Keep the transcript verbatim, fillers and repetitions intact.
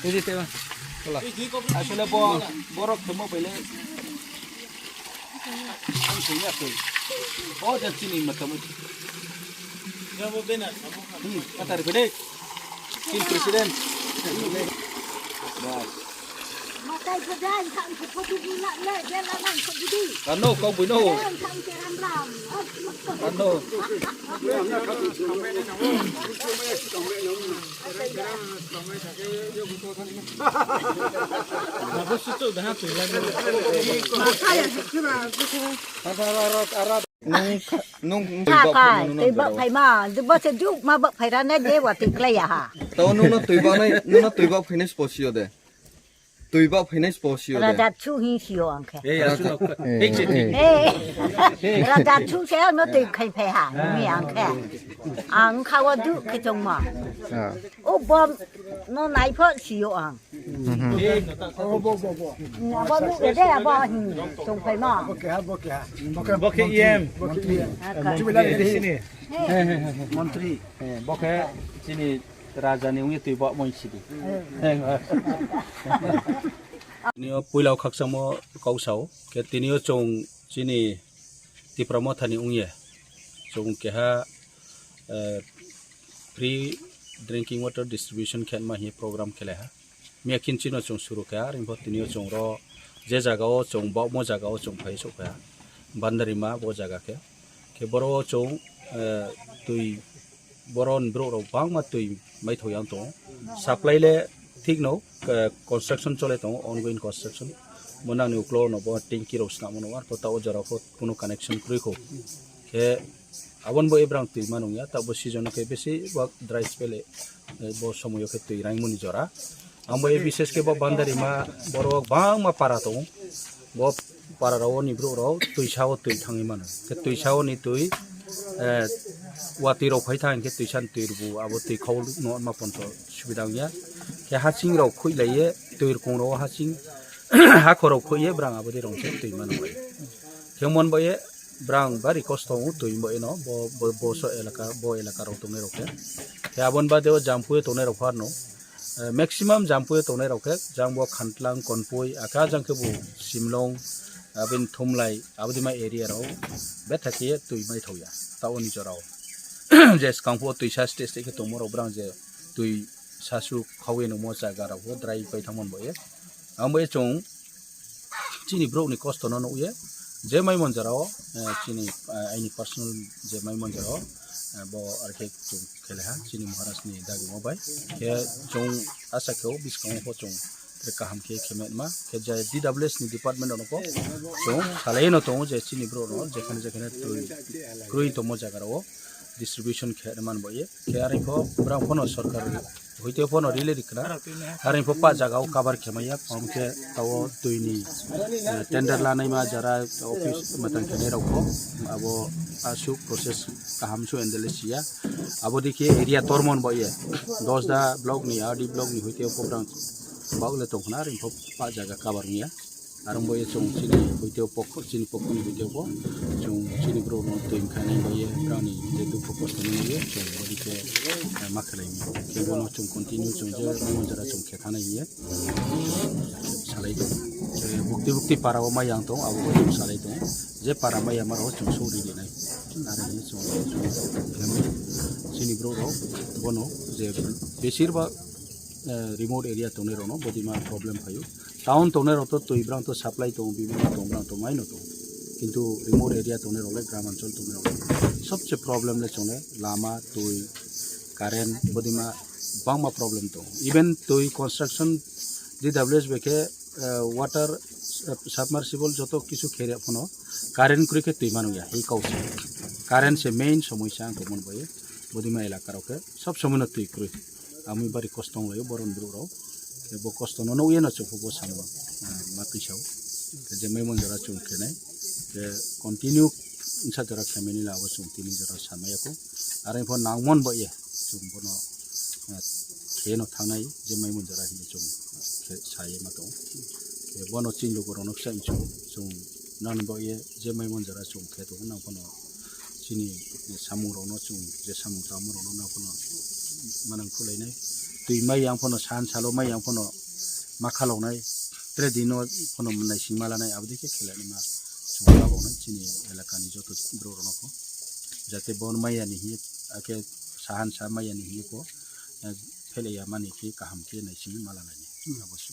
Tei tei ba. Asole bo borok thwngmo pele. Ang thwngya twi. O ja chini matamo. Hmm, katar bede. Team president. Bas. Makai pajai, sang photo bulak le, bela nang photo di. Ano, kau buino. Bela sang ke ram ram. Ano. Nung kha-, nung, nung twi bak phai mano nung twi bak jorao. Phai ma, bo se juk ma bak phai rana je wa twi klai ya ha. Tao nung no twi bak nai, nung no twi bak phai nai spo sio de. Twi bak phai nai spo sio de. Raja chu hi sio ang khe. Eh, eh, eh. Eh, Raja chu se no twi khai phai ha, mi ang khe. Ang kha wa du khe chong ma. Ah. O bom no nai pho sio ang. Mhm. Abo nuk de, abo hin, tong phai ma. Bo khe ha, bo khe ha. Bo khe, bo khe E M. Bo khe E M. Aka. Montri. Montri. Eh, bo khe chini raja ni ungwi twi bo moi sidi. Eh. Tini o puila o khakchangmo kok sao, khe tini o chwng chini Tipra Motha ni ungye chwng keha, eh, free drinking water distribution khe ma hi program khe lai ha. Miya khin chino chwng suru kha, ringpho tini o chwng ro je jaga o chwng bokmo jaga o chwng phai sok kha. Bandarima bo jaga khe. Khe boro o chwng, eh, twi boro ni borok rok bangma twi mai thok yang tongo. Supply le thik no, eh, construction chole tongo, ongoing construction. Mo nang ni uklo no bo tanki rok swnam mano, arpho ta o jora pho kuno connection kwrwi kho. Khe aboni bo ebrang twi manung ya, ta bo season khe besi bo dry spell, eh, bo somoyo khe twi raimoni jora. Ang bo e bises khe bo Bandarima borok bangma para tongo. Bo para rao ni borok rao twi sao twi thangwi mano. Khe twi sao ni twi, eh, watwi rok phai thang khe twi san twi rwbu abo twi khau no ma ponto subida wngya. Khe hasing rok khui lai ye twi rwkung rao hasing hakhor rok khui ye brang abo de rong se twi mano. Khe mon bo ye brang bari kosto wngo twi bo eno bo, bo, bo so elaka, bo elaka rok tongnai rok khe. Khe aboni bade o Jampui tongnai rok pharno, eh, maximum Jampui tongnai rok khe, jang bo Khantlang, Konpui, akha jang khe bo Simlong, abini Thumlai, abodima area rok betha khe twi mai thok ya, ta oni jorao. Je skang pho twi sa stage khe tongmo rok brang je twi sasu khawi nungmo jaga rok bo dry pai thangmani bo ye. Ang bo ye chwng chini borok ni kosto no nukye, je mai manjaro, eh, chini, eh, aini personal je mai manjaro, eh, bo arkhe chwng kheleha chini Maharaj ni dagi mo bai. Khe chwng asa khe o bwskango pho chwng tre kaham khe khemetma khe je D W S ni department rok no pho chwng salai no tongo je chini borok no jekhane jekhane twi kwrwi tongmo jaga rok o distribution khe man bo ye. Khe arwi pho borok phono sorkar hoite phono rili rikna. Arwi pho pa jaga o cover khe maya, pom khe tao twi ni, eh, tender lanai ma jara office matang khe nai rok pho abo asuk process kaham su endele siya. Abo dikhe area tormon bo ye. Dosda block ni, R D block ni hoite pho borok bak le tong khna, arwi pho pa jaga cover niya. Arong bo ye chwng chini hoite pok, chini pok ni hoite pho chwng chini borok no twi khainai bo ye brani je dukhu kosto ni ye chwng bo dikhe, eh, ma khlai ni. Khe bono chwng continue chwng je mon jara chwng khe thanai ye salai tong. Je bukti bukti para o mai yang tong, abo bo chwng salai tong. Je para mai yang ma rok chwng suri di nai. Are ni chwng chini borok rok bono je besir bak, eh, remote area tongnai rok no bodima problem phaio. Town tongnai rok to twi brang to supply tongo, bibhinno tongo, brang to mai no tongo. Kintu remote area tongnai rok le, gram anchol tongnai rok le sobse problem le chongnai lama, twi, current, bodima bangma problem tongo. Even twi construction, D W S bai khe, eh, water, eh, submersible joto kisu khe rya phano current kwrwi khe twi manu ya, hi kau se. Current se main somoi sa ang tongmani bai, bodima elaka rok khe sob somoi no twi kwrwi. Amui bari kosto wng laio boron borok rok. Khe bo kosto no nugwi no chukhu bo samo, ah, ma twi sao. Khe je mai mon jora chwng khenai. Khe continue wngsa jora khe mani la bo chwng tini jora samaya kho. Are pho nangmon bo ye chwng bono, ah, khe no thangnai je mai mon jora hinwi chwng khe saye ma tongo. Khe bono chini luku rok no kisa chwng, chwng nang bo ye je mai mon jora chwng khe tongo nang phano. Chini samung rokno chwng je samung tangma rokno nang phano Manang khulainai. Twi mai yang phano san salo mai yang phano ma khaloknai. Tre dino phano naising malanai abodi khe khelainai ma. Chwng ma bongnai chini elakani joto borok rokno pho. Jate bon maya ni hi ake sahan sa maya ni hi pho. Phele ya mani khe kaham khe naising malanai. Abo se.